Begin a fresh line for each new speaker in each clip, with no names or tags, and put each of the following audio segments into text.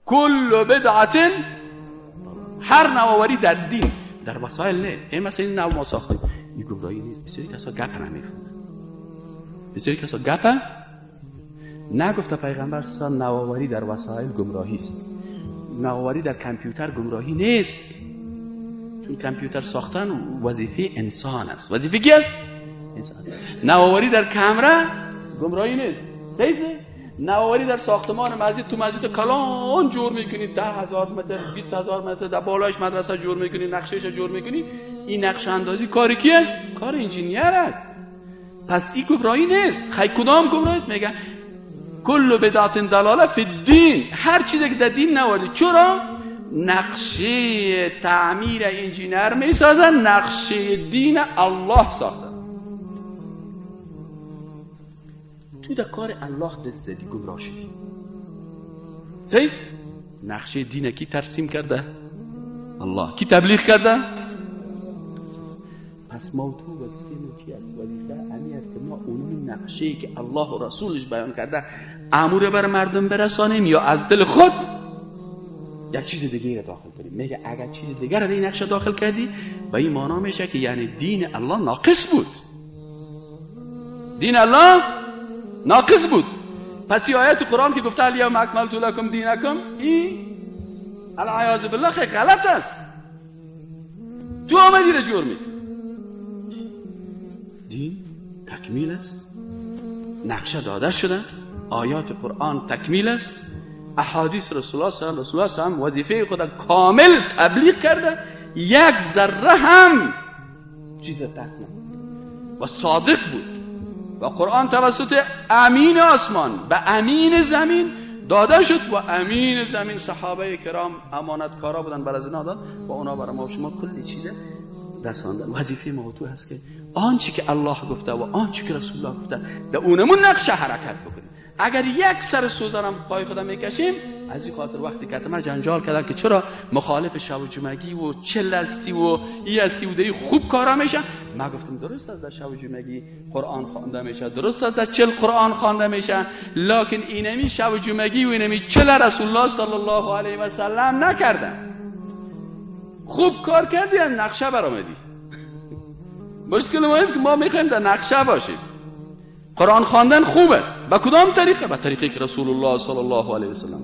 کل بدعت، هر نوآوری در دین، در وسایل نه. این مثلا این نو ما ساختیم، این گمراهی نیست. بسیاری کسا گپ نمیفهمن، بسیاری کسا گپ نگفته پیغمبر صلی نوآوری در وسایل گمراهی است. نوآوری در کامپیوتر گمراهی نیست، چون کامپیوتر ساختن وظیفه انسان است. وظیفه کی است؟ انسان. نوآوری در کامرا گمراهی نیست. صحیح؟ نوآوری در ساختمان مسجد، تو مسجد کلان جور میکنی، 10,000 متر 20,000 متر در بالایش مدرسه جور میکنی، نقشه‌اش جور میکنی. این نقشه اندازی کار کی است؟ کار انجینیر است. پس این گمراهی نیست. خی کدام گمراهی است؟ میگه کل بدعت دلاله فی الدین، هر چیزی که در دین نوردی. چرا؟ نقشه تعمیر انجینیر میسازن، نقشه دین الله ساختن. تو در کار الله دست زدی، گمراه شدی. صحیح؟ نقشه دین کی ترسیم کرده؟ الله. کی تبلیغ کرده؟ پس ما تو وظیفه ما چی است؟ وظیفه امی است که ما اونم نقشه که الله و رسولش بیان کرده امور بر مردم برسانیم، یا از دل خود یک چیز دیگه را داخل کنیم. میگه اگر چیز دیگه را در این نقشه داخل کردی، به این معنا میشه که یعنی دین الله ناقص بود. دین الله ناقص بود. پس این آیت قرآن که گفته الیوم اکملت لکم دینکم، این العیاذ بالله خیلی غلط است. تو آمدی را جور میکنی. دین تکمیل است، نقشه داده شده، آیات قرآن تکمیل است، احادیث رسول الله صلی الله علیه و سلم وظیفه خود کامل تبلیغ کرده، یک ذره هم چیز ترک نکرد و صادق بود. و قرآن توسط امین آسمان به امین زمین داده شد و امین زمین صحابه کرام امانتکارا بودن، بر از اینا داد و اونا برای ما و شما کلی چیز رساندن. وظیفه ما و تو هست که آنچه که الله گفته و آنچه که رسول الله گفته در اونمون نقشه حرکت بکنیم. اگر یک سر سوزنم پای خودم میکشیم، از این خاطر وقتی که ما جنجال کردن که چرا مخالف شب و جمعگی و چل هستی و ای هستی و دی خوب کارا میشه، ما گفتم درست است در شب و جمعگی قرآن خوانده میشه، درست است در چل قرآن خوانده میشه، لکن اینمی شب و جمعگی و اینمی چل رسول الله صلی الله علیه و سلم نکردن. خوب کار کردی، از نقشه برآمدی. مشکل ما است که ما میخوایم در نقشه باشیم. قرآن خواندن خوب است، به کدام طریقه؟ به طریقی که رسول الله صلی الله علیه و سلم.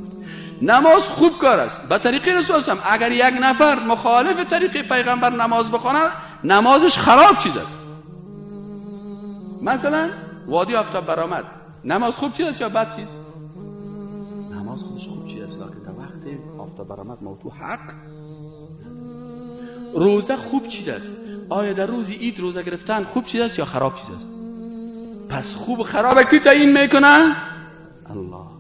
نماز خوب کار است، به طریق رسول الله. اگر یک نفر مخالف طریق پیغمبر نماز بخونه، نمازش خراب چیز است. مثلا وادی آفتاب برآمد، نماز خوب چیز است یا بد چیز؟ نماز خودش خوب چیز است، لکن در وقت آفتاب برآمد ما تو حق. روزه خوب چیز است. آیا در روز عید روزه گرفتن خوب چیز است یا خراب چیز است؟ پس خوب و خراب کی تعیین میکنه؟ الله.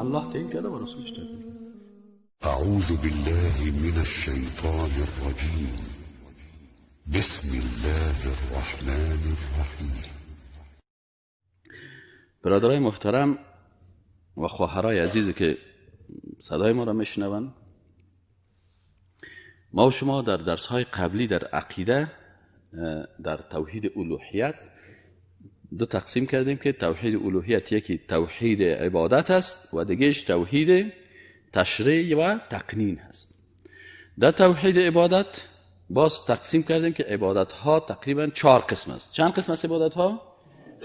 الله تعیین کرده و رسولش تعیین کرده.
اعوذ بالله من الشیطان الرجیم. بسم الله الرحمن الرحیم.
برادرای محترم و خواهرای عزیزی که صدای ما را میشنوند، ما و شما در درس‌های قبلی در عقیده، در توحید الوهیت دو تقسیم کردیم که توحید الوهیت یکی توحید عبادت است و دیگهش توحید تشریع و تقنین هست. در توحید عبادت باز تقسیم کردیم که عبادت ها تقریبا 4 قسم است. چند قسم است عبادت ها؟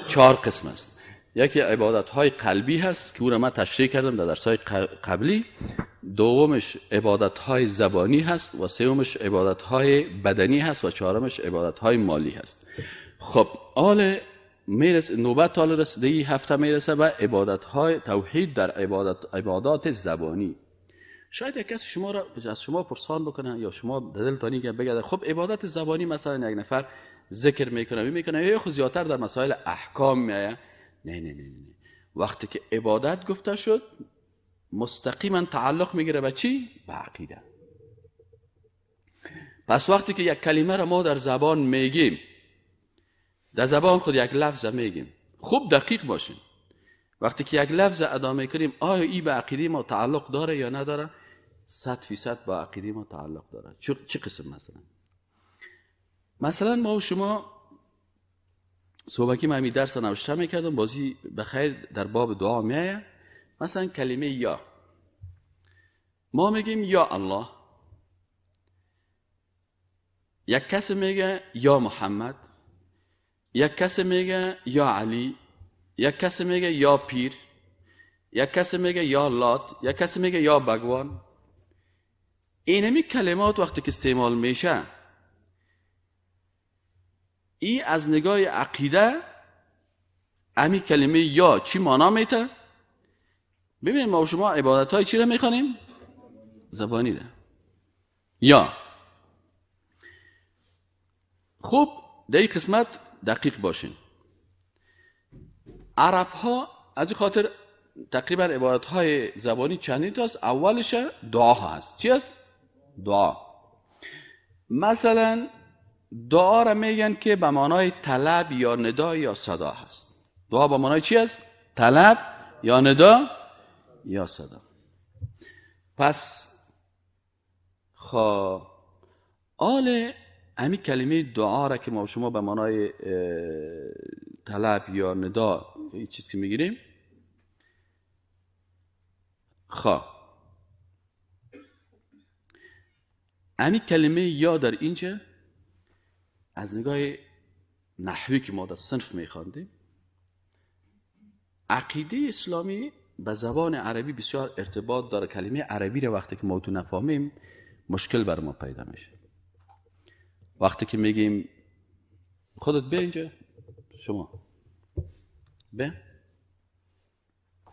4 قسم است. یکی عبادت های قلبی هست که او را من تشریح کردم در درس های قبلی. دومش عبادت های زبانی هست و سومش عبادت های بدنی هست و چهارمش عبادت های مالی هست. خب آل میرسه نوبت حال رسیده ای هفته میرسه به عبادت های توحید در عبادات زبانی. شاید یک کسی شما را از شما پرسان بکنه یا شما در دلتانی که بگه خب عبادت زبانی مثلا یک نفر ذکر میکنه یا خود زیادتر در مسائل احکام میآید. نه نه نه نه، وقتی که عبادت گفته شد مستقیما تعلق میگیره به چی؟ به عقیده. پس وقتی که یک کلمه را ما در زبان میگیم، در زبان خود یک لفظ میگیم، خوب دقیق باشیم. وقتی که یک لفظ ادا میکنیم آیا ای به عقیده ما تعلق داره یا نداره؟ 100% با عقیده ما تعلق داره. چه قسم؟ مثلا ما و شما صبحکی من درس نوشته میکردم، بازی بخیر در باب دعا میایه. مثلا کلمه یا، ما میگیم یا الله، یک کسی میگه یا محمد، یک کسی میگه یا علی، یک کسی میگه یا پیر، یک کسی میگه یا لات، یک کسی میگه یا بگوان. اینمی کلمات وقتی که استعمال میشه، ای از نگاه عقیده امی کلمه یا چی معنا میته؟ ببینید ما و شما عبادت های چی رو میخوانیم؟ زبانی رو. یا خب در این قسمت دقیق باشین. عرب ها از این خاطر تقریبا عبادت های زبانی چندین تاست. اولش دعا هست. چی هست؟ دعا. مثلا دعا را میگن که به معنای طلب یا ندا یا صدا هست. دعا به معنای چی هست؟ طلب یا ندا یا صدا. پس خب آل همین کلمه دعا را که ما شما به معنای طلب یا ندا این چیز که میگیریم، خب همین کلمه یا در اینجا از نگاه نحوی که ما در صنف میخواندیم، عقیده اسلامی به زبان عربی بسیار ارتباط داره. کلمه عربی را وقتی که ما تو نفهمیم مشکل بر ما پیدا میشه. وقتی که میگیم خودت بیا اینجا، شما بیا،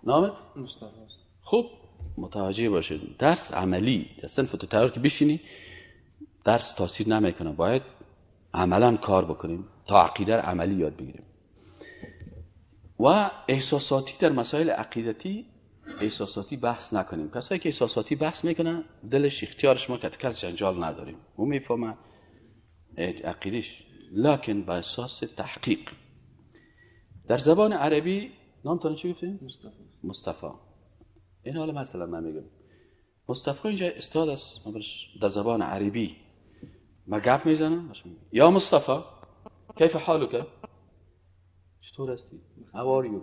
نامت؟
مصطفی است.
خب متوجه باشید درس عملی در صنف تو که بشینی درس تاثیر نمیکنه، باید عملا کار بکنیم تا عقیده عملی یاد بگیریم. و احساساتی در مسائل عقیدتی احساساتی بحث نکنیم. کسایی که احساساتی بحث میکنن دلش اختیارش ما که کس جنجال نداریم، او میفهمه عقیدش، لکن با اساس تحقیق. در زبان عربی نامتون چی گفتیم؟
مصطفی.
مصطفی. این حالا مثلا من میگم مصطفی اینجا استاد است، در زبان عربی ما گپ میزنم یا مصطفی کیف حالک، چطور هستی؟ How are you?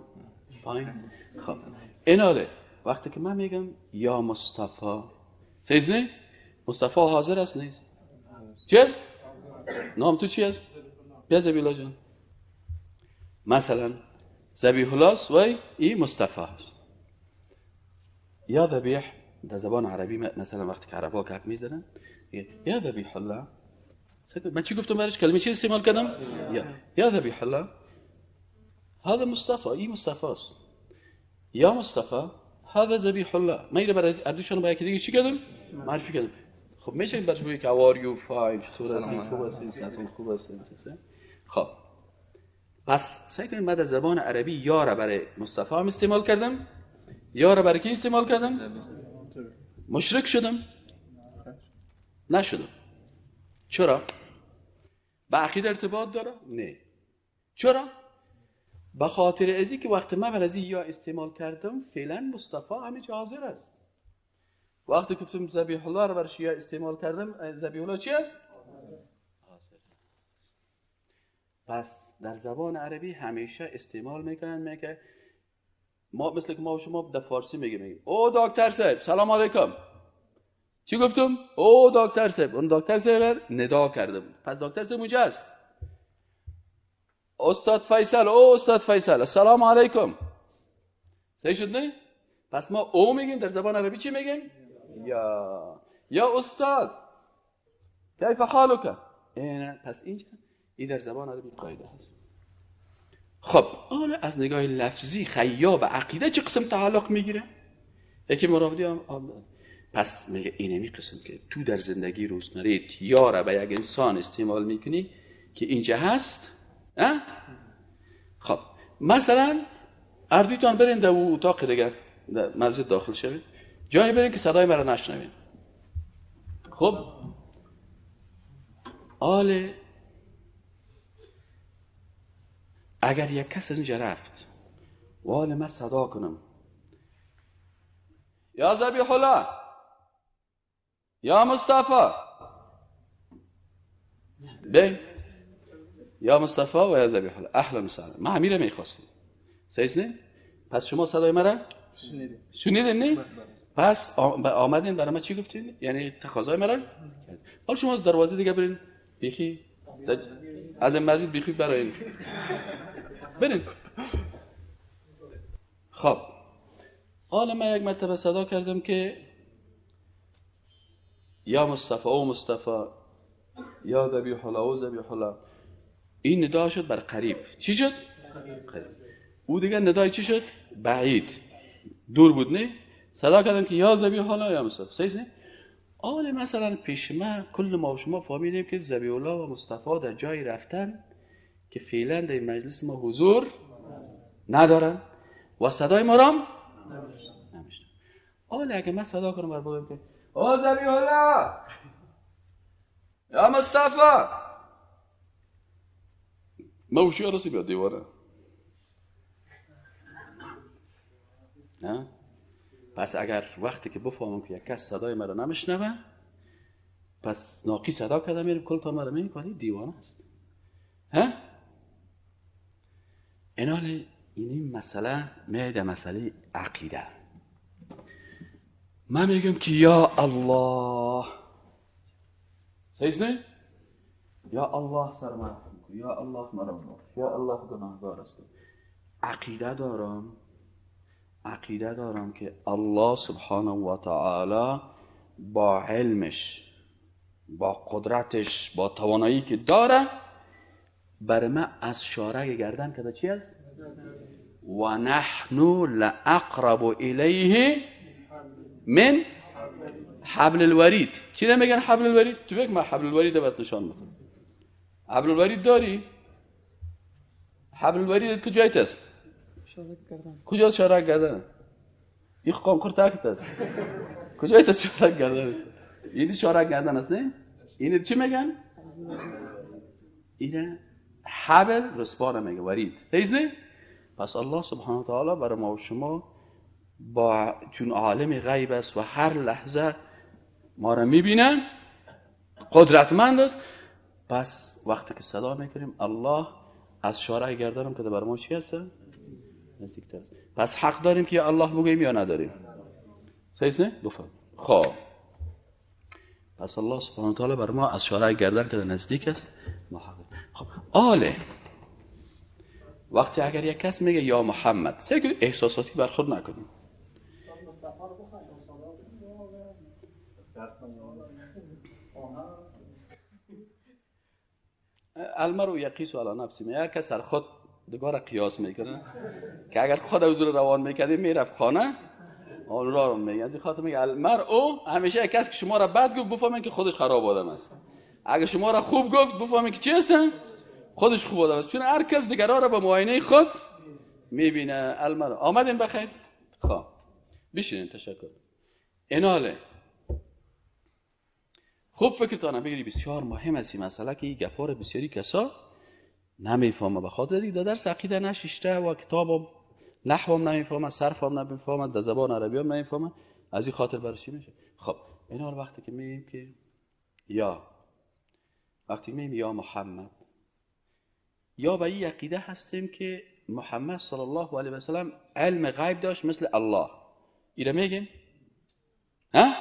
Fine. خب این حاله وقتی که من میگم یا مصطفی، سیز نه؟ مصطفی حاضر است نیست؟ چی است؟ نام تو چی است؟ بیا ذبیح الله جان. مثلا ذبیح الله است و ای مصطفی است. یا ذبیح در زبان عربی مثلا وقتی که عربا گپ میزنن یا ذبیح الله، من چی گفتم برش؟ کلمه چی استعمال کردم؟ یا ذبیح الله هذا مصطفی، ای مصطفی است. یا مصطفی هذا ذبیح الله. من اینو برای اردوشون با یکی دیگه چی کردم؟ معرفی کردم. خب میشه این برش بگی که how are you fine، چطور هستی؟ خوب هستی؟ صحتون خوب است؟ خب پس سعی کنیم بعد از زبان عربی یا را برای مصطفی هم استعمال کردم، یا را برای کی استعمال کردم؟ مشرک شدم؟ نشدم. چرا؟ به عقیده ارتباط داره؟ نه. چرا؟ به خاطر ازی که وقتی من بر ازی یا استعمال کردم فعلا مصطفی همه جا حاضر است. وقتی گفتم ذبیح الله رو برش یا استعمال کردم، ذبیح الله چی است؟ حاضر. پس در زبان عربی همیشه استعمال میکنن، میگه ما مثل که ما و شما در فارسی میگیم او دکتر صاحب سلام علیکم، چی گفتم؟ او دکتر صاحب، اون دکتر صاحب ندا کرده بود، پس دکتر صاحب اونجا است. استاد فیصل، او استاد فیصل السلام علیکم، صحیح شد نه؟ پس ما او میگیم، در زبان عربی چی میگیم؟ یا استاد کیف حالک. پس اینجا این در زبان عربی قاعده هست. خب حالا از نگاه لفظی خیا به عقیده چه قسم تعلق میگیره؟ یکی مرابطی هم پس میگه اینمی قسم که تو در زندگی روزمره یا را به یک انسان استعمال میکنی که اینجا هست. خب مثلا اردویتان برین در اتاق دیگه در مسجد داخل شوید، جایی برین که صدای مرا نشنوین. خب آله اگر یک کس از اینجا رفت و حال من صدا کنم یا ذبیح الله یا مصطفی، بی یا مصطفی و یا ذبیح الله اهلا وسهلا، ما همین رو میخواستیم، صحیح نه؟ پس شما صدای مرا شنیدین نه؟ پس آمدین برای ما چی گفتین؟ یعنی تقاضای مرا؟ حالا شما از دروازه دیگه برین بیخی از این مسجد بیخی برای این برین. خب حالا من یک مرتبه صدا کردم که یا مصطفی او مصطفی، یا ذبیح الله او ذبیح الله. این ندا شد بر قریب. چی شد؟ قریب. او دیگه ندای چی شد؟ بعید، دور بود نه؟ صدا کردم که یا ذبیح الله یا مصطفی. صحیح نه؟ آله مثلا پیش ما کل ما و شما فهمیدیم که ذبیح الله و مصطفی در جای رفتن که فعلا در مجلس ما حضور ندارن و صدای ما را نمیشنون. آله اگه من صدا کنم بر بگم که او ذبیح الله یا مصطفی، ما وشی رسی بیاد دیوانه نه؟ پس اگر وقتی که بفهمم که یک کس صدای مرا نمیشنوه، پس ناقی صدا کرده میریم کل تا مرا میگه دیوانه است. ها؟ اینال این مسئله میاد مسئله عقیده. من میگم که یا الله، صحیح نه؟ یا الله سر من، یا الله مرا ببخش، یا الله گناهگار هستم. عقیده دارم، عقیده دارم که الله سبحانه و تعالی با علمش، با قدرتش، با توانایی که داره بر من از شارع گردن کده چی است؟ و نحن لاقرب الیه من حبل الورید. چی میگن حبل الورید؟ تو بگم من حبل الورید بهت نشان میدم. حبل الورید داری؟ حبل الورید کجایت است؟ کجا شارع گردن؟ این قانقر تاکت است. کجایت است شارع گردن؟ این شارع گردن است نه؟ این چی میگن؟ این حبل رسپانه میگه، ورید. صحیح نه؟ پس الله سبحانه و تعالی برای ما و شما با چون عالم غیب است و هر لحظه ما را میبینه، قدرتمند است. پس وقتی که صدا میکنیم الله از شارع گردنم که بر ما چی هست؟ نزدیکتر است. پس حق داریم که یا الله بگوییم یا نداریم. صحیح نه؟ بفهم. خب پس الله سبحانه و تعالی بر ما از شارع گردن که نزدیک است، ما حق داریم. خب آله وقتی اگر یک کس میگه یا محمد، سعی که احساساتی برخورد نکنیم. المرء یقیس علی نفسه، میگه کس سر خود دوباره قیاس میکنه که اگر خود حضور روان میکردیم میرفت خانه آن را رو میگه. از این خاطر میگه المرء همیشه یک کس که شما را بد گفت بفهمین که خودش خراب آدم است، اگر شما را خوب گفت بفهمین که چی هست؟ خودش خوب آدم است. چون هر کس دیگرها را به معاینه خود میبینه. المرء آمدین بخیر. خب بشینین، تشکر. ایناله خوب فکرتان بگیری، بسیار مهم است این مسئله که این گپا رو بسیاری کسا نمیفهمه، به خاطر اینکه در درس عقیده نششته و کتاب نحو هم نمیفهمه، صرف هم نمیفهمه، در زبان عربی هم نمیفهمه، از این خاطر برای چی میشه. خب اینا وقتی که میگیم که یا وقتی میگیم یا محمد، یا به این عقیده هستیم که محمد صلی الله علیه و سلم علم غیب داشت مثل الله، اینا میگیم ها؟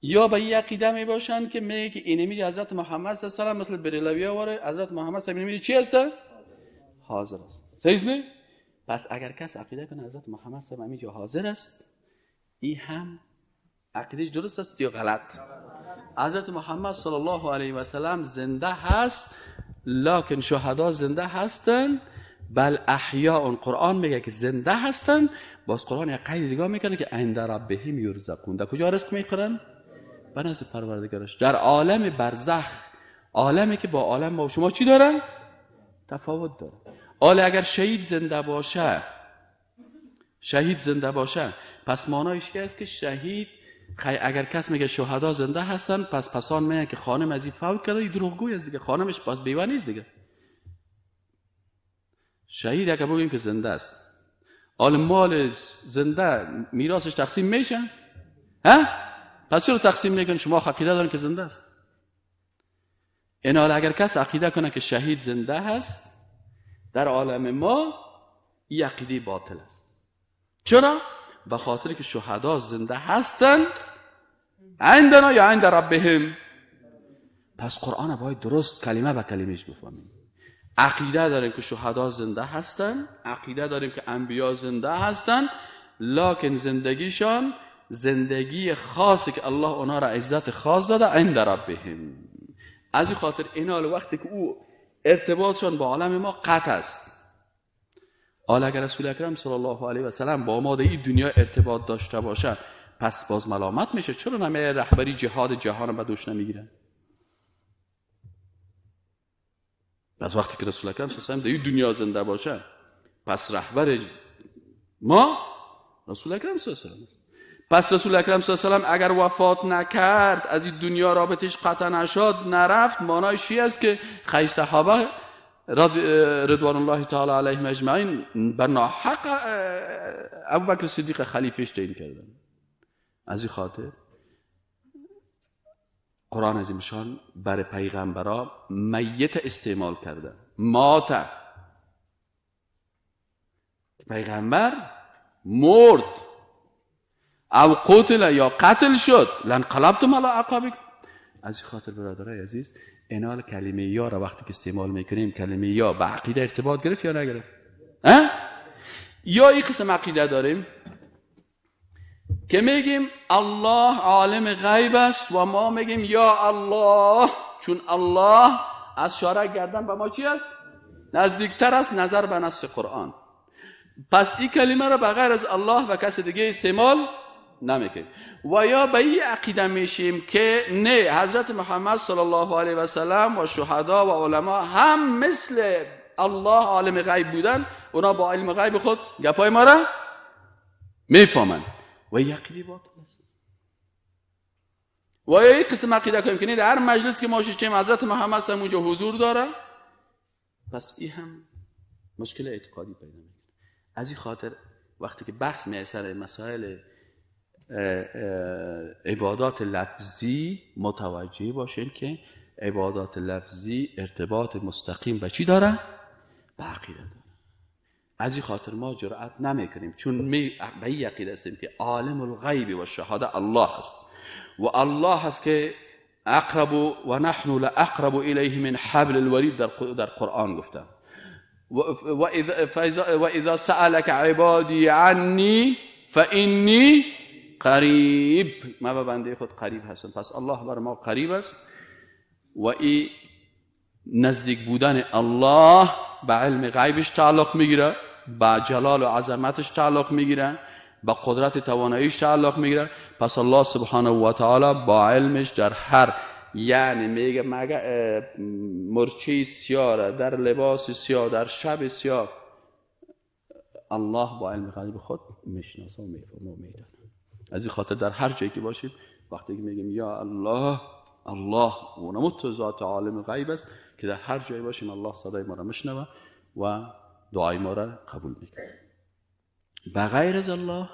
یا به این عقیده می باشند که میگه که اینمی حضرت محمد صلی الله علیه و سلم مثل بریلویا واره حضرت محمد صلی الله علیه و چی هست؟ حاضر است. صحیح نه؟ پس اگر کس عقیده کنه حضرت محمد صلی الله علیه و حاضر است، این هم عقیده درست است یا غلط؟ حضرت محمد صلی الله علیه و سلم زنده هست، لکن شهدا زنده هستند، بل احیاء. قرآن میگه که زنده هستن. باز قرآن یک قید دیگه میکنه که عند ربهم یرزقون. در کجا رزق میخورن؟ به نزد پروردگارش، در عالم برزخ، عالمی که با عالم ما و شما چی دارن؟ تفاوت داره. حالا اگر شهید زنده باشه، شهید زنده باشه، پس معنایش که است که شهید اگر کس میگه شهدا زنده هستن، پس پسان میگه که خانم از این فوت کرده، این دروغگوی است دیگه، خانمش پس بیوه نیست دیگه. شهید اگر بگیم که زنده است، حال مال زنده میراثش تقسیم میشه؟ ها؟ پس چرا تقسیم میکنه؟ شما عقیده دارن که زنده است. این حال اگر کس عقیده کنه که شهید زنده هست در عالم ما، این عقیده باطل است. چرا؟ به خاطر که شهدا زنده هستن عندنا یا عند ربهم. پس قرآن باید درست کلمه به کلمهش بفهمیم. عقیده داریم که شهدا زنده هستن، عقیده داریم که انبیا زنده هستن، لکن زندگیشان زندگی خاصی که الله اونها را عزت خاص داده عند ربهم. از این خاطر اینا وقتی که او ارتباطشان با عالم ما قطع است. حالا اگر رسول اکرم صلی الله علیه و سلم با ما در این دنیا ارتباط داشته باشه، پس باز ملامت میشه. چرا نمی رهبری جهاد جهان به دوش نمیگیرن؟ پس وقتی که رسول اکرم صلی الله علیه و سلم در این دنیا زنده باشه، پس رهبر ما رسول اکرم صلی الله علیه و سلم است. پس رسول اکرم صلی الله علیه و سلم اگر وفات نکرد، از این دنیا رابطش قطع نشد، نرفت، معنایش چی است که خیر صحابه رضوان الله تعالی علیهم اجمعین بر ناحق ابوبکر صدیق خلیفهش تعیین کردن. از این خاطر قرآن عظیمشان بر پیغمبرا میت استعمال کرده، مات. پیغمبر مرد او قتل یا قتل شد، لانقلبتم علی اعقابکم. از این خاطر برادرای عزیز، اینال کلمه یا را وقتی که استعمال میکنیم، کلمه یا به عقیده ارتباط گرفت یا نگرفت؟ یا این قسم عقیده داریم که میگیم الله عالم غیب است و ما میگیم یا الله، چون الله از شارع گردن به ما چی است؟ نزدیکتر است نظر به نص قرآن. پس این کلمه را بغیر از الله و کس دیگه استعمال نمیکنیم. و یا به این عقیده میشیم که نه، حضرت محمد صلی الله علیه و سلم و شهدا و علما هم مثل الله عالم غیب بودن، اونا با علم غیب خود گپای ما را میفهمن. و این عقیده باطل است. و یا این قسم عقیده کنیم که نه، در هر مجلس که ما شیشیم حضرت محمد صلی اونجا حضور داره، پس این هم مشکل اعتقادی پیدا میکنه. از این خاطر وقتی که بحث می سر مسائل عبادات لفظی، متوجه باشین که عبادات لفظی ارتباط مستقیم به چی داره؟ به عقیده داره. از این خاطر ما جرأت نمیکنیم، چون به این عقیده هستیم که عالم الغیب و شهاده الله است و الله هست که اقرب و نحن لاقرب الیه من حبل الورید در قرآن گفته. و اذا سألك عبادی عنی فانی قریب، ما به بنده خود قریب هستم. پس الله بر ما قریب است و این نزدیک بودن الله به علم غیبش تعلق میگیره، به جلال و عظمتش تعلق میگیره، به قدرت تواناییش تعلق میگیره. پس الله سبحانه و تعالی با علمش در هر، یعنی میگه مگه مرچه سیاه در لباس سیاه در شب سیاه، الله با علم غیب خود میشناسه و میفهمه و میدانه. از این خاطر در هر جایی که باشیم، وقتی که میگیم یا الله، الله اونم ذات عالم غیب است که در هر جایی باشیم الله صدای ما را میشنوه و دعای ما را قبول میکنه. بغیر از الله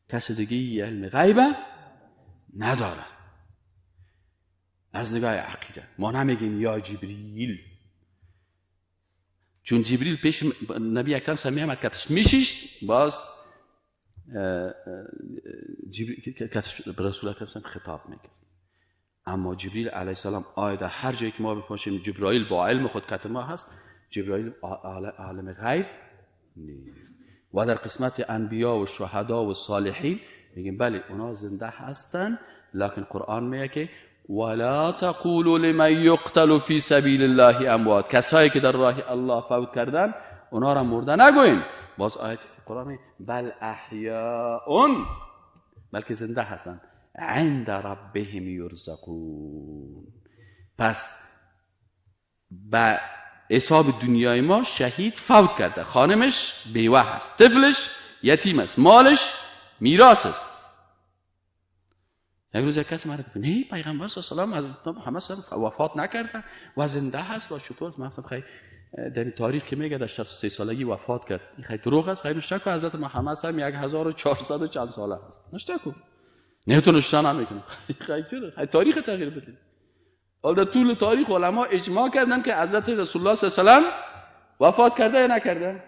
کس دیگه علم غیب نداره. از نگاه عقیده ما نمیگیم یا جبریل، چون جبریل پیش نبی اکرم صلی الله علیه و آله میشیشت، باز جبریل به رسول اکرم خطاب میکرد. اما جبریل علیه السلام آیا در هر جایی که ما بپاشیم جبرائیل با علم خود کت ما هست، جبرائیل عالم غیب نیست. و در قسمت انبیا و شهدا و صالحین میگیم بله اونا زنده هستن، لکن قرآن میگه که ولا تقولوا لمن يقتل في سبیل الله اموات، کسایی که در راه الله فوت کردن اونا را مرده نگوین. باز آیت قرآن میگه بل احیاء، بلکه زنده هستن، عند ربهم یرزقون. پس به حساب دنیای ما شهید فوت کرده، خانمش بیوه هست، طفلش یتیم است، مالش میراث است. یک روز یک کسی مرا گفت نه پیغمبر صلی الله علیه و محمد صلی الله وفات نکرده و زنده هست و شطور. من گفتم خیلی در تاریخ که میگه در 63 سالگی وفات کرد، این خیلی دروغ است. خیلی نشته که حضرت محمد صلی 1400 و چند ساله است، نشته کو نه تو نشته نمیکنه. خیلی چرا تاریخ تغییر بده. حالا در طول تاریخ علما اجماع کردن که حضرت رسول الله صلی الله علیه و سلم وفات کرده یا نکرده.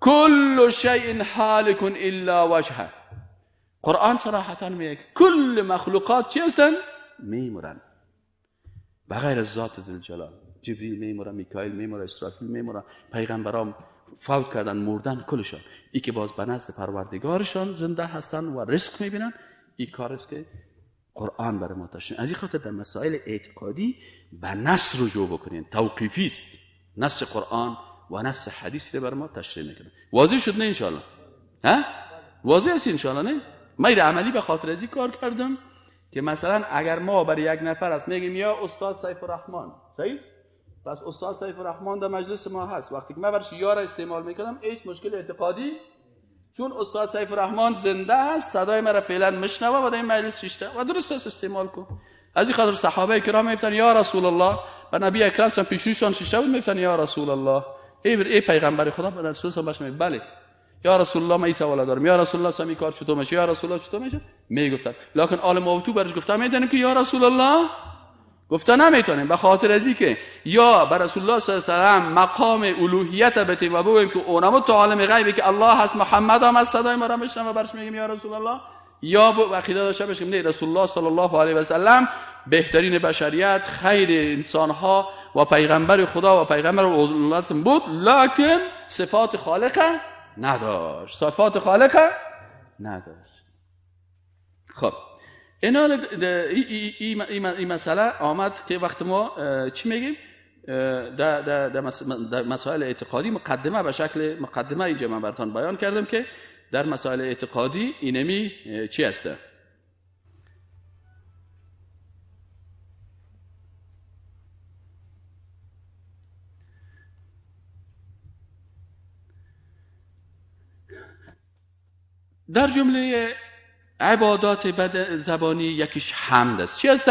کل شیء هالک الا وجهه. قرآن صراحتا میگه کل مخلوقات چی هستن؟ میمورن بغیر از ذات ذوالجلال. جبریل میموره، میکائیل میموره، اسرافیل میموره، پیغمبران فوت کردن، مردن، کلشان. ای که باز به نزد پروردگارشان زنده هستن و رزق میبینن. این کار است که قرآن برای ما تشریح. از این خاطر در مسائل اعتقادی به نص رجوع بکنین، توقیفی است. نص قرآن و نص حدیث رو بر ما تشریح میکنه. واضح شد نه انشالله؟ ها؟ واضح است انشالله نه؟ من عملی به خاطر از این کار کردم که مثلا اگر ما برای یک نفر است میگیم یا استاد سیف الرحمن، صحیح؟ پس استاد سیف الرحمن در مجلس ما هست، وقتی که من برش یا را استعمال میکردم هیچ مشکل اعتقادی، چون استاد سیف الرحمن زنده است، صدای مرا فعلا مشنوه و در این مجلس شیشته و درست است استعمال کن. از این خاطر صحابه کرام میگفتن یا رسول الله، و نبی اکرم صلی پیشروشان شیشته بود میگفتن یا رسول الله، ای پیغمبر خدا، به رسول الله باش میگه بله یا رسول الله من این سوال دارم، یا رسول الله سمی کار چطور میشه، یا رسول الله چطور میشه، میگفتن. لکن آل موتو برش گفتن میدونیم که یا رسول الله گفته نمیتونیم، به خاطر از اینکه یا بر رسول الله صلی الله علیه و سلم مقام الوهیت بتیم و بگوییم که اونم تو عالم غیبه که الله هست، محمد هم از صدای ما را میشنوه و برش میگیم یا رسول الله، یا عقیده داشته باشیم نه رسول الله صلی الله علیه و سلم بهترین بشریت، خیر انسانها و پیغمبر خدا و پیغمبر الله بود، لکن صفات خالق نداشت، صفات خالق نداشت. خب اینا این مسئله آمد که وقت ما چی میگیم در مسائل اعتقادی مقدمه به شکل مقدمه اینجا من براتون بیان کردم که در مسائل اعتقادی اینمی چی هسته. در جمله عبادات بد زبانی یکیش حمد است. چی است؟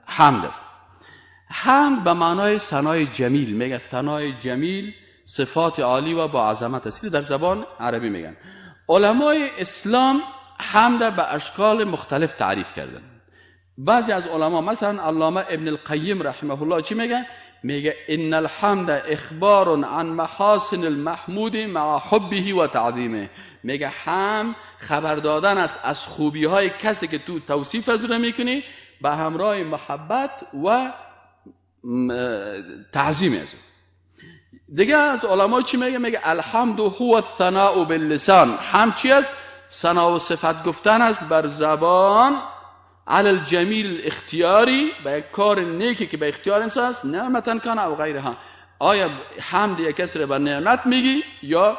حمد است. حمد به معنای ثنای جمیل، میگه ثنای جمیل صفات عالی و با عظمت است. در زبان عربی میگن. علمای اسلام حمد به اشکال مختلف تعریف کردن. بعضی از علما مثلا علامه ابن القیم رحمه الله چی میگه؟ میگه ان الحمد اخبار عن محاسن المحمود مع حبه و تعظیمه. میگه حمد خبر دادن است از خوبی های کسی که تو توصیف از او میکنی به همراه محبت و تعظیم از او. دیگه از علما چی میگه؟ میگه الحمد هو الثناء باللسان. حمد چی است؟ ثنا و صفت گفتن است بر زبان، علی الجمیل اختیاری، به یک کار نیکی که به اختیار انسان است، نعمتا کان او غیرها. آیا حمد یک کسی رو بر نعمت میگی یا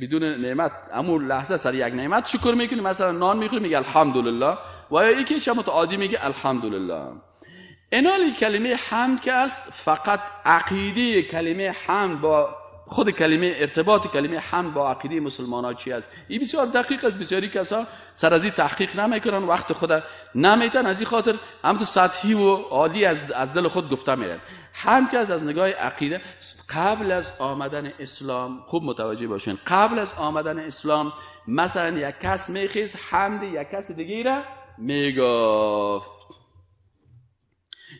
بدون نعمت؟ امون لحظه سر یک نعمت شکر میکنی، مثلا نان میخوری میگه الحمدلله، و یا یکی شما عادی میگه الحمدلله. اینالی کلمه حمد که است فقط عقیده کلمه حمد با خود کلمه، ارتباط کلمه حمد با عقیده مسلمان ها چی است؟ این بسیار دقیق است. بسیاری کسا سر از این تحقیق نمیکنن، وقت خود نمیتن، از این خاطر هم تو سطحی و عالی از دل خود گفته میرن. حمد که از نگاه عقیده قبل از آمدن اسلام، خوب متوجه باشین، قبل از آمدن اسلام مثلا یک کس میخیز حمد یک کس دیگه را میگفت،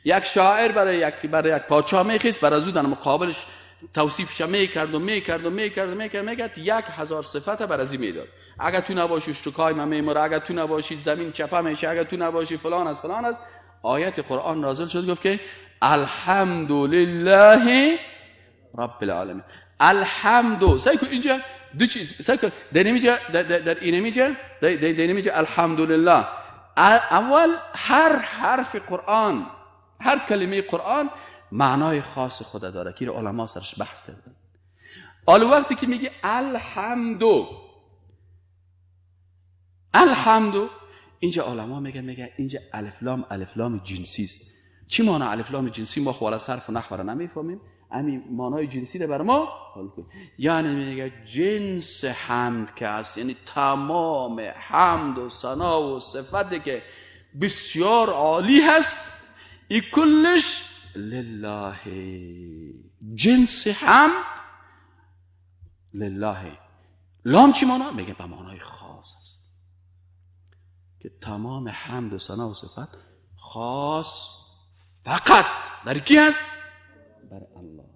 یک شاعر برای یک پادشاه میخیز، برای از او در مقابلش توصیفش میکرد و میکرد و میکرد و میکرد میکرد، 1000 صفت بر از این میداد. اگر تو نباشی اشتکای من میمره، اگر تو نباشی زمین چپه میشه، اگر تو نباشی فلان است فلان است. آیت قرآن نازل شد گفت که الحمدلله رب العالمین. الحمد، سعی کن اینجا دو چیز، سعی کن در اینجا در اینجا در اینجا الحمدلله. اول هر حرف قرآن، هر کلمه قرآن معنای خاص خود داره که علما سرش بحث کردن. حالا وقتی که میگه الحمدو، الحمدو، اینجا علما میگن اینجا الف لام، الف لام جنسی است. چی معنی الف لام جنسی؟ ما خو صرف و نحو را نمیفهمیم، همین معنای جنسی رو بر ما حل کن. یعنی میگه جنس حمد که است، یعنی تمام حمد و ثنا و صفتی که بسیار عالی هست، ای کلش لله. جنس هم لله. لام چی معنا؟ میگه به معنای خاص است که تمام حمد و ثنا و صفت خاص فقط بر کی هست؟ بر الله.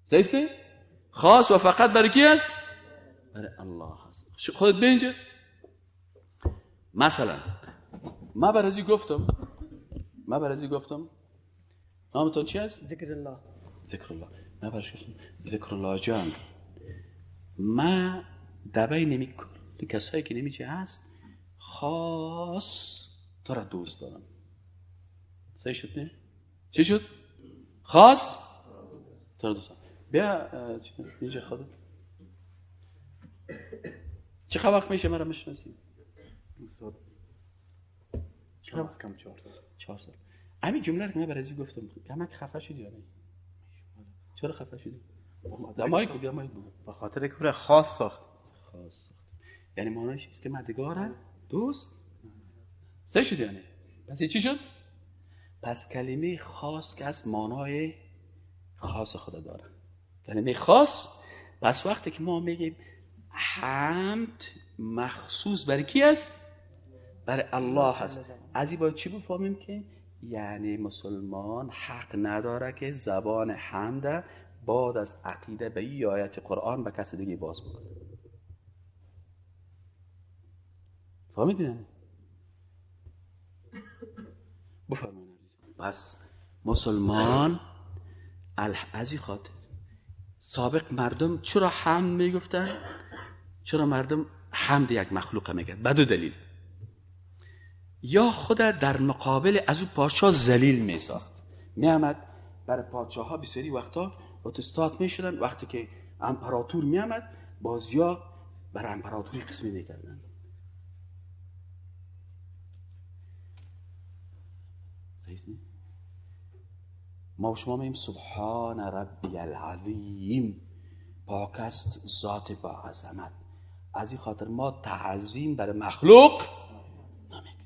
صحیح؟ خاص و فقط برای کی است؟ برای الله هست. خودت بیا اینجا. مثلا ما برازی گفتم نامتون چی است؟
ذکر الله.
ذکر الله. ما برش گفتم ذکر الله جان، ما دبی نمی کل کسایی که نمیچه هست خاص تو را دوست دارم. صحیح شد نه؟ چی شد؟ خاص تو را دوست دارم. بیا اینجا خودت. چه وقت میشه مرا میشناسی؟
چه وقت کم 4 سال.
4 سال. همین جمله رو که من برازی گفتم کمک خفه شدی یا نه؟ چرا خفه شدی؟ دمایک بگو، دمایک بگو.
به خاطر که خاص ساخت.
خاص ساخت. یعنی معنیش است که مدگارم دوست سه شد یعنی. پس چی شد؟ پس کلمه خاص که از معنای خاص خدا داره. کلمه خاص. پس وقتی که ما میگیم حمد مخصوص برای کی است؟ برای الله هست. از این باید چی بفهمیم که یعنی مسلمان حق نداره که زبان حمد بعد از عقیده به این آیت قرآن به کس دیگه باز بکنه. فهمیدین؟ بفرمایید. پس مسلمان از این خاطر سابق مردم چرا حمد میگفتن؟ چرا مردم حمد یک مخلوق میگن؟ به دو دلیل. یا خود در مقابل از او پادشاه ذلیل میساخت، میامد برای پادشاه ها بسیاری وقتا اتستات میشدن، وقتی که امپراتور میامد بازیا برای امپراتوری قسمی میکردن. صحیح؟ ما و شما میگیم سبحان ربی العظیم، پاک است ذات با عظمت. از این خاطر ما تعظیم برای مخلوق نمیکنیم.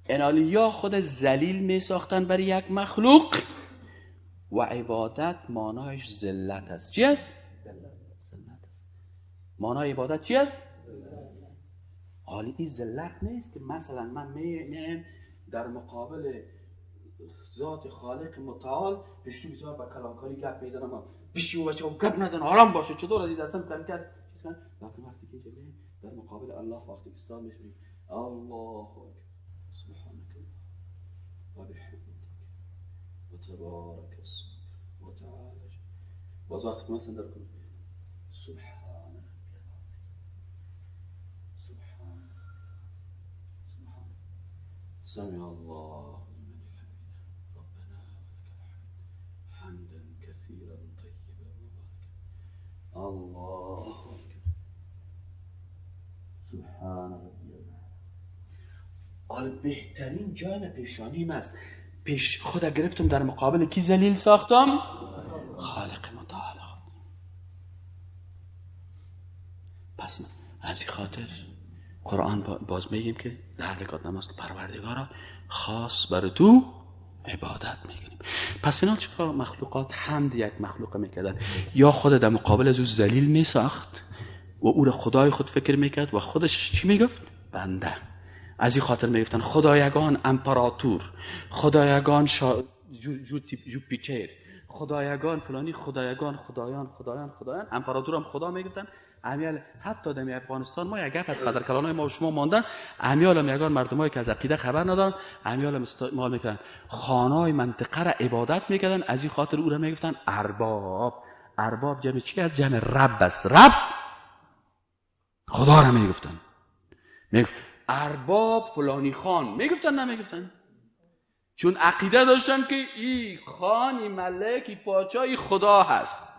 انالی یا خود ذلیل می ساختن برای یک مخلوق و عبادت معنایش ذلت است. چی است؟ ذلت است. معنای عبادت چی است؟ حالی این ذلت نیست که مثلا من میایم در مقابل ذات خالق متعال پیش رو بسیار با کلانکاری گپ میزنم، پیش رو بچه گپ نزن، آرام باشه، چطور از این دستم کم کس چیز کن. لکن وقتی که در مقابل الله وقتی که استاد میشیم الله اکبر سبحانك و بحمدک و تبارک اسمک و تعالی، باز وقتی که مثلا در کنم سبحان ربی سبحان سبحان سمع الله لمن حمده ربنا ولك الحمد حمدا كثيرا طيبا مباركا الله اکبر سبحان ربی الاعلى. حالا بهترین جای پیشانیم است. پیش خود گرفتم در مقابل کی ذلیل ساختم؟ خالق متعال خود. پس از این خاطر قرآن باز میگیم که در رکعت نماز پروردگارا خاص بر تو عبادت میکنیم. پس اینا چرا مخلوقات حمد یک مخلوق میکردن؟ یا خود در مقابل از او ذلیل میساخت و او را خدای خود فکر میکرد و خودش چی میگفت؟ بنده. از این خاطر میگفتن خدایگان امپراتور، خدایگان جوپیتر، خدایگان فلانی، خدایگان خدایان خدایان خدایان. امپراتور هم خدا میگفتن. امیال حتی در افغانستان ما یک گپ از قدر کلانای ما و شما ماندن، امیال هم یگان مردمایی که از عقیده خبر ندارن، امیال هم استعمال میکردن، خانای منطقه را عبادت میکردن. از این خاطر او را میگفتن ارباب. ارباب جمع چی است؟ جمع رب است. رب خدا را میگفتن. میگفت ارباب فلانی خان میگفتن، نمیگفتن؟ چون عقیده داشتن که ای خان، ای ملک، ای پادشاه، ای خدا هست.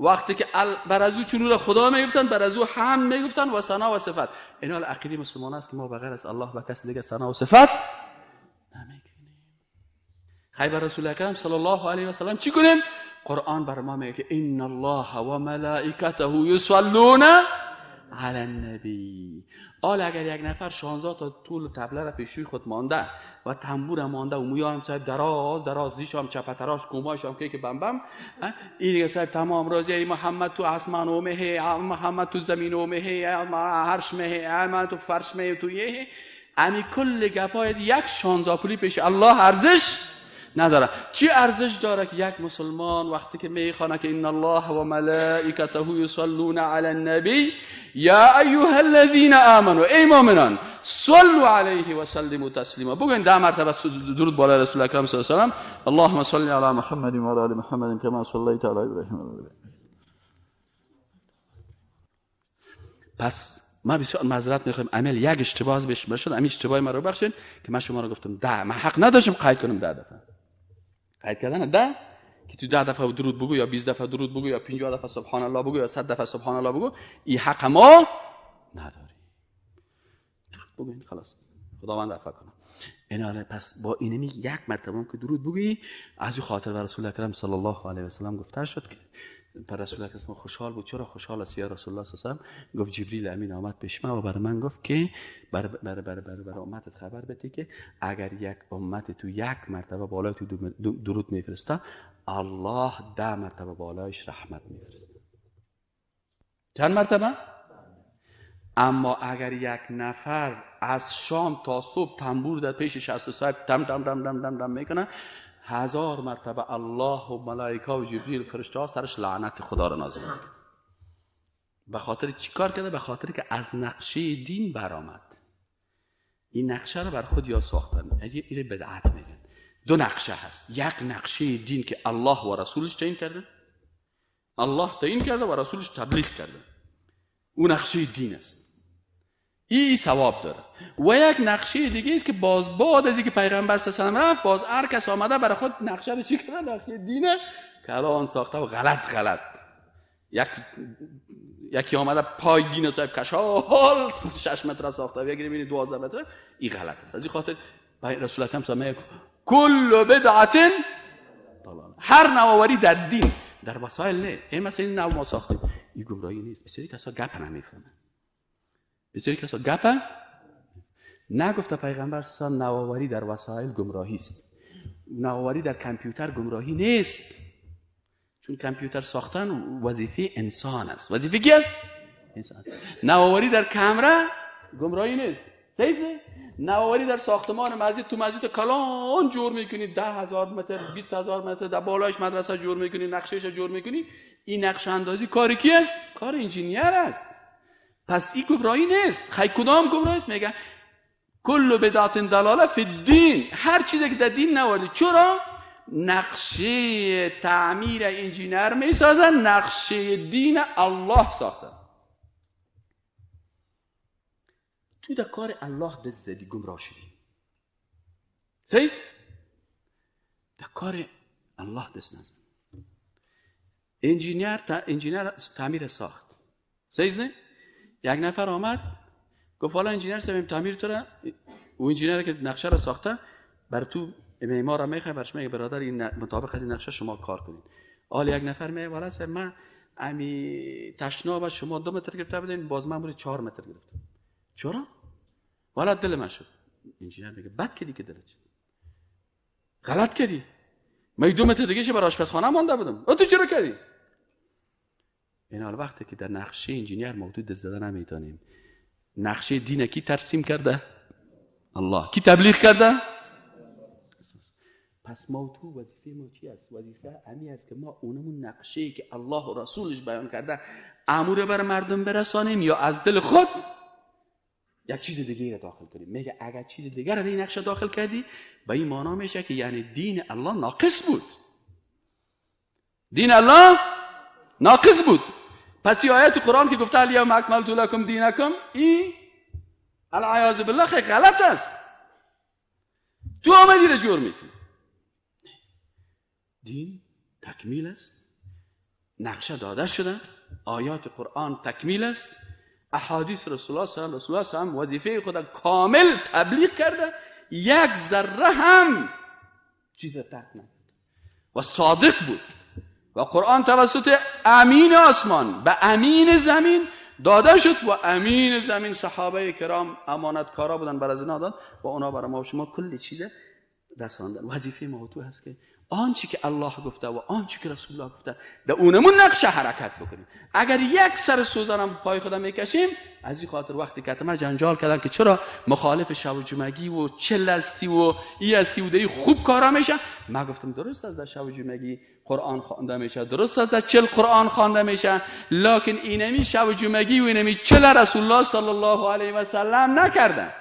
وقتی که بر از او چون را خدا میگفتن، بر از او هم میگفتن و ثنا و صفت. اینا عقیده مسلمان است که ما بغیر از الله و کس دیگه ثنا و صفت نمیکنیم. خیبر رسول اکرم صلی الله علیه و سلم چی کنیم؟ قرآن بر ما میگه که ان الله و ملائکته یصلون علی النبی. حالا اگر یک نفر 16 تا طول طبله را پیشوی خود مانده و تنبور مانده و موی هم صاحب دراز دراز، ریش هم چپه تراش، کوماش هم که بم بم، این دیگه صاحب تمام راضی، ای محمد تو آسمان و مه، محمد تو زمین و مه، عرش مه، من تو فرش مه، تو یه امی کل گپای یک 16 پولی پیش الله ارزش نداره. چی ارزش داره که یک مسلمان وقتی که میخوانه که ان الله و ملائکته یصلون علی النبی یا ایها الذین آمنوا، ای مؤمنان، صلوا علیه و سلموا تسلیما، بگوین 10 مرتبه درود بالای رسول اکرم صلی الله علیه و سلم، اللهم صل علی محمد و علی آل محمد کما صلیت علی ابراهیم. پس ما بسیار معذرت میخوایم، عمل یک اشتباه بهش شد، همین اشتباه ما رو ببخشید که من شما رو گفتم 10، من حق نداشتم قید کنم 10 دفعه. قید کردن 10 که تو 10 دفعه درود بگو یا 20 دفعه درود بگو یا 50 دفعه سبحان الله بگو یا 100 دفعه سبحان الله بگو، این حق ما نداری. درود بگو خلاص، خداوند عفو کنه. اینا پس با اینمی یک مرتبه که درود بگویی، از او خاطر رسول اکرم صلی الله علیه و سلم گفته شد که پر رسول اکرم خوشحال بود. چرا خوشحال است یا رسول الله صلی الله علیه و سلم؟ گفت جبریل امین آمد پیش من و بر من گفت که بر بر بر بر, بر امتت خبر بده که اگر یک امت تو یک مرتبه بالای تو درود میفرسته، الله 10 مرتبه بالایش رحمت میفرسته. چند مرتبه؟ اما اگر یک نفر از شام تا صبح تنبور در پیش 63 تم تم تم تم تم تم میکنه، 1000 مرتبه الله و ملائکه و جبریل فرشته ها سرش لعنت خدا را نازل میکنه. به خاطر چی کار کرده؟ به خاطر که از نقشه دین برآمد. این نقشه رو بر خود یا ساختن، این بدعت میگن. دو نقشه هست، یک نقشه دین که الله و رسولش تعیین کرده، الله تعیین کرده و رسولش تبلیغ کرده، اون نقشه دین است، این ثواب داره. و یک نقشه دیگه است که باز بعد از اینکه پیغمبر صلی الله علیه و سلم رفت، باز هر کس آمده برای خود نقشه رو چی کرده؟ نقشه دینه کلان ساخته و غلط غلط. یکی آمده پای دین صاحب کشال 6 متر ساخته و یکی میبینی 12 متر، این غلط است. از این خاطر رسول اکرم صلی الله علیه و کل بدعت ضلاله، هر نوآوری در دین در وسایل نه، این مثلا این نو ما ساختیم، این گمراهی نیست. بسیاری کسا گپ نمیفهمن، بسیاری کسا گپ نگفته پیغمبر صلی الله علیه و نوآوری در وسایل گمراهی است، نوآوری در کامپیوتر گمراهی نیست، چون کامپیوتر ساختن وظیفه انسان است. وظیفه کی است؟ انسان. نوآوری در کامرا گمراهی نیست، صحیح؟ نوآوری در ساختمان مسجد، تو مسجد کلان جور میکنی، 10,000 متر 20,000 متر در بالایش مدرسه جور میکنی، نقشه‌اش جور میکنی، این نقشه اندازی کار کی است؟ کار انجینیر است. پس این گمراهی نیست. خی کدام گمراهی است؟ میگن کل بدعت ضلاله فی الدین، هر چیزی که در دین نوردی. چرا؟ نقشه تعمیر انجینیر میسازن، نقشه دین الله ساخته. تو در کار الله دست زدی، گمراه شدی. صحیح؟ در کار الله دست نزد. انجینیر تعمیر ساخت، صحیح نه؟ یک نفر آمد گفت حالا انجینیر صاحب تعمیر تو را، او انجینیر که نقشه را ساخته بر تو معمار را میخوای، برش میگه برادر این مطابق از این نقشه شما کار کنید. حالا یک نفر میگه والا صاحب من امی تشناب شما 2 متر گرفته بودین، باز من برای 4 متر گرفتم. چرا؟ والا دل من شد. انجینیر میگه بد کردی که دلت شد، غلط کردی، من 2 متر دیگه شه برای آشپزخانه مانده بودم، تو چرا کردی؟ این حال وقتی که در نقشه انجینیر موجود دست زدن نمیتونیم. نقشه دین کی ترسیم کرده؟ الله. کی تبلیغ کرده؟ پس ما تو وظیفه ما چی است؟ وظیفه امی است که ما اونمون نقشه که الله و رسولش بیان کرده امور بر مردم برسانیم، یا از دل خود یک چیز دیگه را داخل کنیم. میگه اگر چیز دیگه را در این نقشه داخل کردی، به این معنا میشه که یعنی دین الله ناقص بود. دین الله ناقص بود. پس این آیت قرآن که گفته الیوم اکملت لکم دینکم، این العیاذ بالله خیلی غلط است. تو آمدی را جور میکنی. دین تکمیل است، نقشه داده شده، آیات قرآن تکمیل است، احادیث رسول الله صلی الله علیه و سلم وظیفه خود کامل تبلیغ کرده، یک ذره هم چیز ترک نکرده و صادق بود. و قرآن توسط امین آسمان به امین زمین داده شد و امین زمین صحابه کرام امانتکارا بودن، بر از اینا داد و اونا برای ما و شما کل چیز رساندن. وظیفه ما تو هست که آنچه که الله گفته و آنچه که رسول الله گفته در اونمون نقشه حرکت بکنیم. اگر یک سر سوزنم پای خودم میکشیم، از این خاطر وقتی که ما جنجال کردن که چرا مخالف شب و جمعگی و چل هستی و ای هستی و دی خوب کارا میشه، ما گفتم درست است در شب و جمعگی قرآن خوانده میشه، درست است در چل قرآن خوانده میشه، لکن اینمی شب و جمعگی و اینمی چل رسول الله صلی الله علیه و سلم نکردن.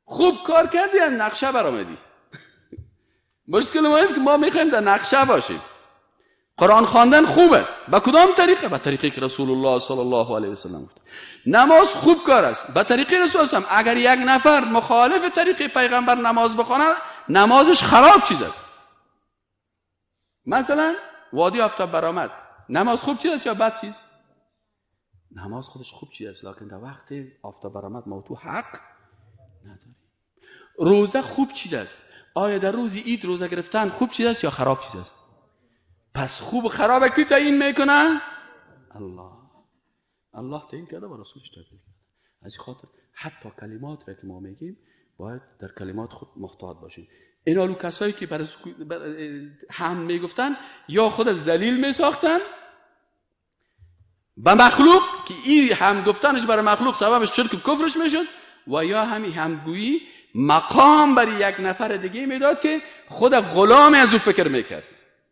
خوب کار کردی، نقشه برآمدی. مشکل ما است که ما میخوایم در نقشه باشیم. قرآن خواندن خوب است، به کدام طریقه؟ به طریقی که رسول الله صلی الله علیه و سلم گفت. نماز خوب کار است، به طریق رسول الله. اگر یک نفر مخالف طریق پیغمبر نماز بخواند، نمازش خراب چیز است. مثلا وادی آفتاب برآمد، نماز خوب چیز است یا بد چیز؟ نماز خودش خوب چیز است، لکن در وقت آفتاب برآمد ما تو حق نداریم. روزه خوب چیز است. آیا در روز عید روزه گرفتن خوب چیز است یا خراب چیز است؟ پس خوب و خراب کی تعیین میکنه؟ الله. الله تعیین کرده و رسولش تعیین کرده. از این خاطر حتی کلمات را که ما میگیم باید در کلمات خود محتاط باشیم. اینا لو کسایی که بر هم میگفتن یا خود ذلیل میساختن به مخلوق که این هم گفتنش برای مخلوق سبب شرک و کفرش میشد، و یا همین همگویی مقام برای یک نفر دیگه میداد که خود غلام از او فکر میکرد،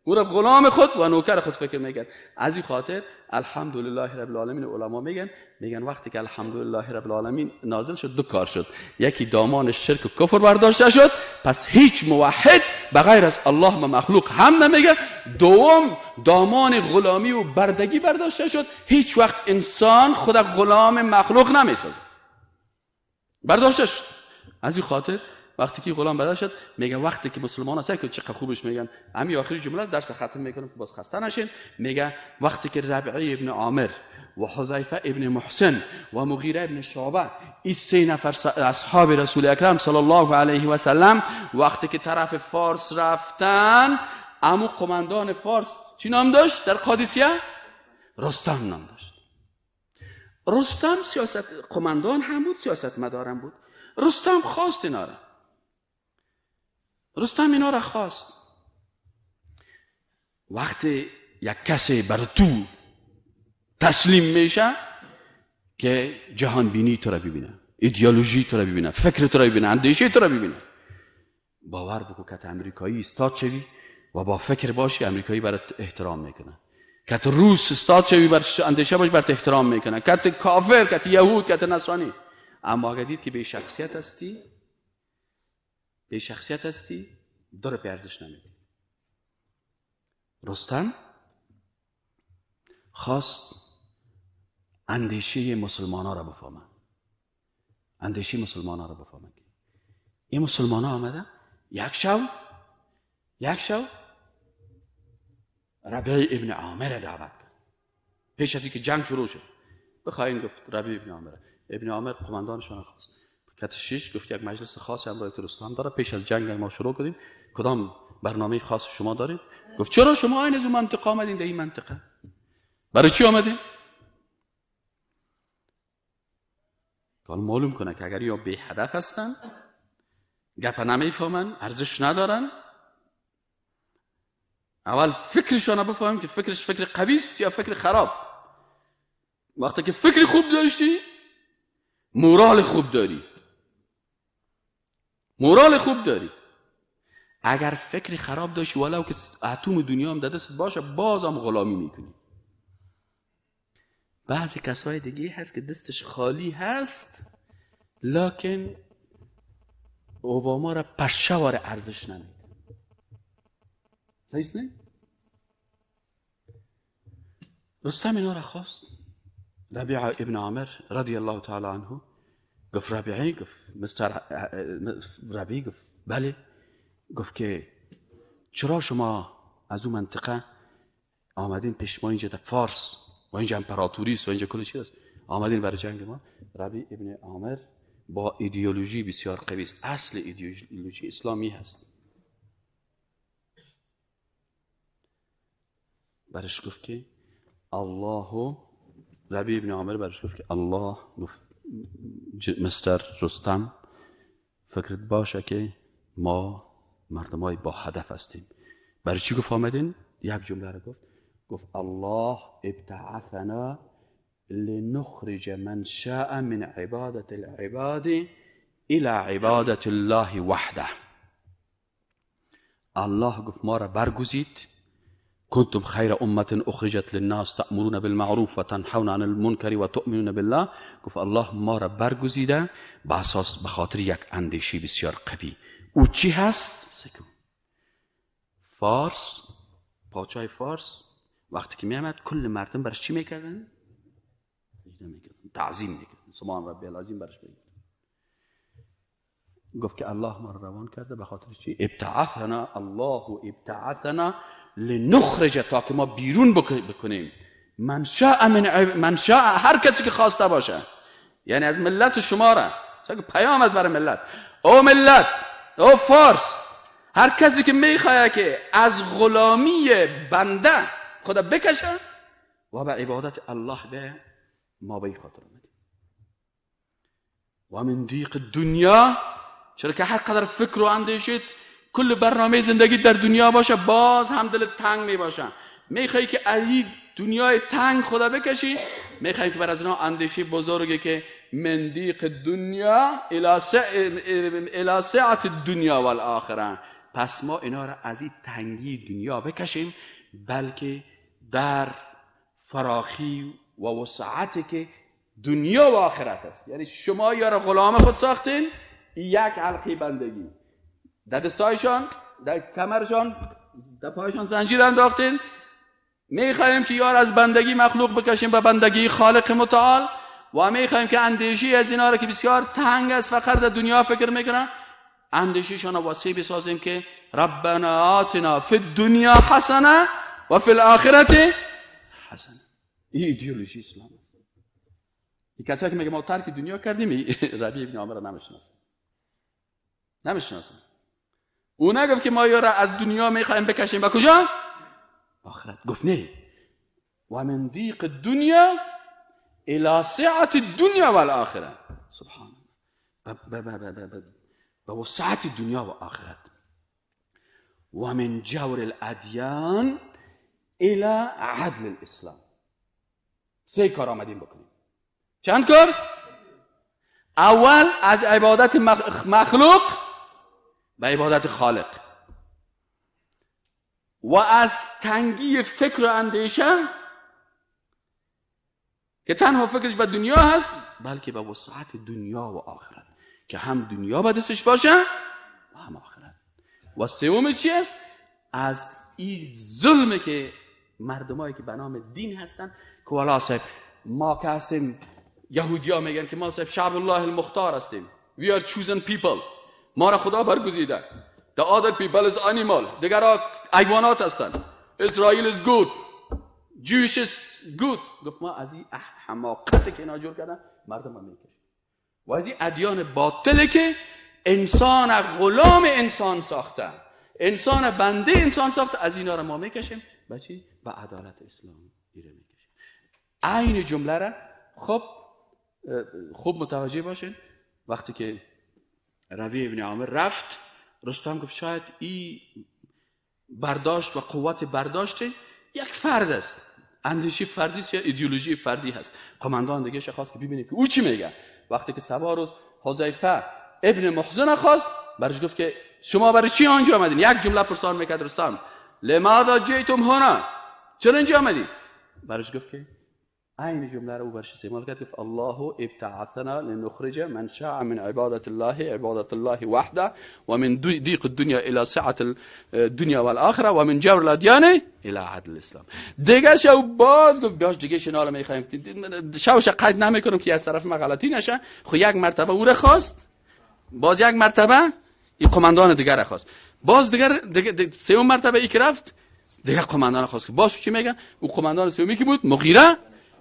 او را غلام خود و نوکر خود فکر میکرد. از این خاطر الحمدلله رب العالمین علما میگن وقتی که الحمدلله رب العالمین نازل شد دو کار شد، یکی دامان شرک و کفر برداشته شد، پس هیچ موحد بغیر از الله و مخلوق هم نمیگه. دوم دامان غلامی و بردگی برداشته شد، هیچ وقت انسان خود غلام مخلوق نمیسازه، برداشته شد. از این خاطر وقتی که غلام برداشت شد، میگه وقتی که مسلمان هست که چقدر خوبش میگن، همین آخری جمله درس ختم میکنم که باز خسته نشین. میگه وقتی که ربعی ابن عامر و حذیفه ابن محسن و مغیره ابن شعبه، این سه نفر اصحاب رسول اکرم صلی الله علیه و سلم وقتی که طرف فارس رفتن، امو قماندان فارس چی نام داشت در قادسیه؟ رستم نام داشت. رستم سیاست قماندان هم بود، سیاست مدارم بود. رستم خواست اینا را، رستم اینا را خواست. وقتی یک کسی بر تو تسلیم میشه که جهان بینی تو را ببینه، ایدئولوژی تو را ببینه، فکر تو را ببینه، اندیشه تو را ببینه، باور بکن که امریکایی استاد شوی و با فکر باشی، امریکایی برات احترام میکنه. که روس استاد شوی، بر اندیشه باشی، برات احترام میکنه. که کافر، که یهود، که نصرانی. اما اگر دید که به شخصیت هستی، به شخصیت هستی، داره به ارزش نمیدی. رستم خواست اندیشه مسلمان ها را بفهمه، اندیشه مسلمان ها را بفهمه. این مسلمان ها آمده یک شو ربیع ابن عامر دعوت کرد پیش از اینکه جنگ شروع شد. بخواهیم گفت ربیع ابن عامر، ابن عامر قماندانشان خواست. کت شش گفت یک مجلس خاص هم برای رستم داره، پیش از جنگ ما شروع کنیم، کدام برنامه خاص شما دارید؟ گفت چرا شما این از اون منطقه آمدین در این منطقه؟ برای چی آمدین؟ حالا معلوم کنه که اگر یا بی هدف هستن، گپ نمیفهمن، ارزش ندارن، اول فکرشان بفهمیم که فکرش فکر قوی است یا فکر خراب. وقتی که فکر خوب داشتی، مورال خوب داری، مورال خوب داری. اگر فکر خراب داشتی، ولو که اتم دنیا هم در دست باشه، باز هم غلامی میکنی. بعضی کسای دیگه هست که دستش خالی هست، لکن اوباما را پشوار ارزش نمیده. صحیح نه؟ رستم اینا را خواست. ربیع ابن عامر رضی الله تعالی عنه گفت ربیعی، گفت مستر ربیع، گفت بله. گفت که چرا شما از اون منطقه آمدین پیش ما اینجا در فارس و اینجا امپراتوری است و اینجا کل چیز است، آمدین برای جنگ ما؟ ربیع ابن عامر با ایدئولوژی بسیار قوی است، اصل ایدئولوژی اسلامی هست. برش گفت که الله، ربیع ابن عامر برش گفت که الله، گفت مستر رستم فکرت باشه که ما مردمای با هدف هستیم. برای چی گفت آمدین؟ یک جمله رو گفت، گفت الله ابتعثنا لنخرج من شاء من عبادت العباد الى عبادت الله وحده. الله گفت ما را برگزید، کنتم خیر امت اخرجت للناس تأمرون بالمعروف و تنحون عن المنکر و تؤمنون بالله. گفت الله ما را برگزیده به اساس به خاطر یک اندیشه بسیار قوی. او چی هست؟ سکون. فارس، پادشاه فارس وقتی که میامد کل مردم برش چی میکردن؟ سجده میکردن، تعظیم میکردن، سبحان ربی العظیم برش میگفتن. گفت که الله ما را روان کرده به خاطر چی؟ ابتعثنا الله ابتعثنا لنخرج، تا که ما بیرون بکنیم من شاء من شاء، هر کسی که خواسته باشه، یعنی از ملت شما را، پیام از برای ملت، او ملت، او فارس، هر کسی که میخواد که از غلامی بنده خدا بکشه و به عبادت الله به ما به خاطر آمدیم. و من ضیق دنیا، چرا که هر قدر فکر و اندیشید کل برنامه زندگی در دنیا باشه، باز هم دل تنگ می باشه. میخوای که از این دنیای تنگ خدا بکشی، میخوای که بر از اینا اندیشه بزرگی که من ضیق دنیا الی سعت دنیا و الاخره. پس ما اینا را از این تنگی دنیا بکشیم، بلکه در فراخی و وسعتی که دنیا و آخرت است. یعنی شما یار غلام خود ساختین، یک حلقه بندگی در دستایشان، در کمرشان، در پایشان زنجیر انداختین. میخوایم که یار از بندگی مخلوق بکشیم به بندگی خالق متعال، و میخوایم که اندیشی از اینا را که بسیار تنگ است فقط در دنیا فکر میکنن، اندیشیشان را وسیع بسازیم که ربنا آتنا فی الدنیا حسنه و فی الاخرة حسنه. این ایدئولوژی اسلام است. این کسایی که میگه ما ترک دنیا کردیم، ربیع ابن عامر را نمیشناسن، نمیشناسن. او نگفت که ما یارا از دنیا میخوایم بکشیم به کجا؟ آخرت. گفت نه، و من ضیق دنیا الى سعت دنیا و الاخره. سبحان الله، به وسعت دنیا و آخرت. و من جور الادیان الى عدل الاسلام. سه کار آمدیم بکنیم. چند کار؟ اول از عبادت مخلوق به عبادت خالق، و از تنگی فکر و اندیشه که تنها فکرش به دنیا هست، بلکه به وسعت دنیا و آخرت، که هم دنیا به دستش باشه و هم آخرت. و سومش چی است؟ از این ظلم که مردمایی که به نام دین هستن، که والا صاحب ما که هستیم، یهودی ها میگن که ما صاحب شعب الله المختار هستیم، we are chosen people، ما را خدا برگزیده، the other people is animal، دیگرها حیوانات هستن، اسرائیل is good، Jewish is good. گفت ما از این حماقتی که اینا جور کردن مردم هم میکشیم، و از این ادیان باطله که انسان غلام انسان ساخته، انسان بنده انسان ساخته، از اینا را ما میکشیم به چی؟ به عدالت اسلام ایره میکشیم. عین جمله را خب خوب متوجه باشین. وقتی که ربیع ابن عامر رفت، رستم گفت شاید این برداشت و قوت برداشت یک فرد است، اندیشه فردی است یا ایدئولوژی فردی هست. قماندان دیگه خواست که ببینه که او چی میگه. وقتی که سبا روز حذیفه ابن محزن خواست، برش گفت که شما برای چی آنجا آمدین؟ یک جمله پرسان میکرد رستم، لماذا جئتم هنا، چرا اینجا آمدین؟ برش گفت که عین جمله رو او برش استعمال کرد، گفت الله ابتعثنا لنخرج من شاء من عبادت الله عبادت الله وحده و من ضیق الدنیا الى سعة الدنیا والآخره و من جور الادیان الى عدل الاسلام. دیگه شو باز گفت بیاش دیگه شنال میخوایم، شوش قید نمیکنم که از طرف ما غلطی نشه. خو یک مرتبه او را خواست، باز یک مرتبه این قماندان دیگر را خواست، باز دیگر سوم مرتبه ای که رفت دیگه قماندان خواست که باز چی میگه؟ او قماندان سومی که بود مغیره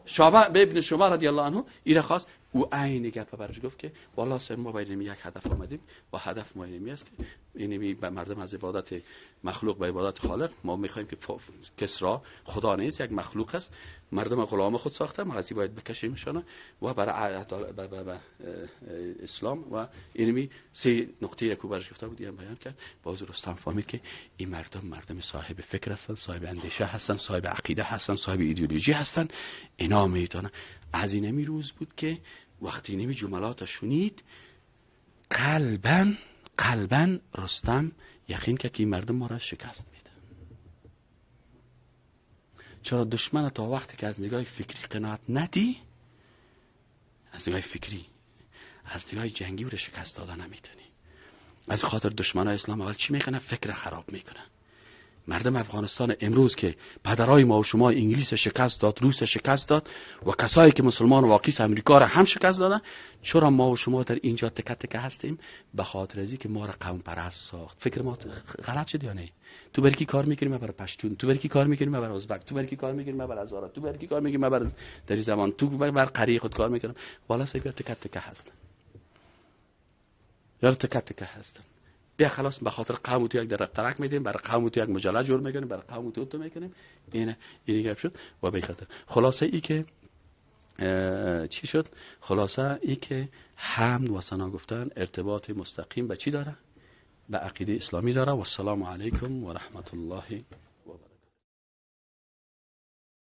شعبه ابن شعبه رضی الله عنه ایره خواست، او عین گپ برش گفت که والله سر ما باید یک هدف آمدیم و هدف ما اینمی است که اینمی به مردم از عبادت مخلوق به عبادت خالق. ما میخوایم که کسرا خدا نیست، یک مخلوق است، مردم غلام خود ساخته، ما از این باید بکشیمشان و برای اسلام و اینمی سه نقطه را که برش گفته بود بیان کرد. باز رستم فهمید که این مردم صاحب فکر هستن، صاحب اندیشه هستن، صاحب عقیده هستن، صاحب ایدئولوژی هستن، اینا میتونن. از اینمی روز بود که وقتی اینمی جملات شنید قلباً رستم یقین کرد که این مردم ما را شکست میده. چرا دشمن تا وقتی که از نگاه فکری قناعت ندی، از نگاه فکری، از نگاه جنگی او را شکست داده نمیتونی. از خاطر دشمن های اسلام اول چی میکنه؟ فکر خراب میکنه. مردم افغانستان امروز که پدرای ما و شما انگلیس شکست داد، روس شکست داد و کسایی که مسلمان واقعی امریکا را هم شکست دادن، چرا ما و شما در اینجا تکه تکه هستیم؟ به خاطر ازی که ما را قوم پرست ساخت. فکر ما غلط شد یا نه؟ تو برای کی کار میکنی؟ من برای پشتون. تو برای کی کار میکنی؟ من برای ازبک. تو برای کی کار میکنی؟ من برای هزاره. تو برای کی کار میکنی؟ من برای در زمان. تو بر قریه خود کار میکنم. والا سیبر تکه تکه هستن. یار تکه تکه هستن. بیا خلاص به خاطر قوم تو یک در ترک میدیم، برای قوم تو یک مجله جور میکنیم، برای قوم تو تو میکنیم. این گپ شد و به خاطر خلاصه ای که چی شد؟ خلاصه ای که حمد و ثنا گفتن ارتباط مستقیم به چی داره؟ به عقیده اسلامی داره. و السلام علیکم و رحمت الله.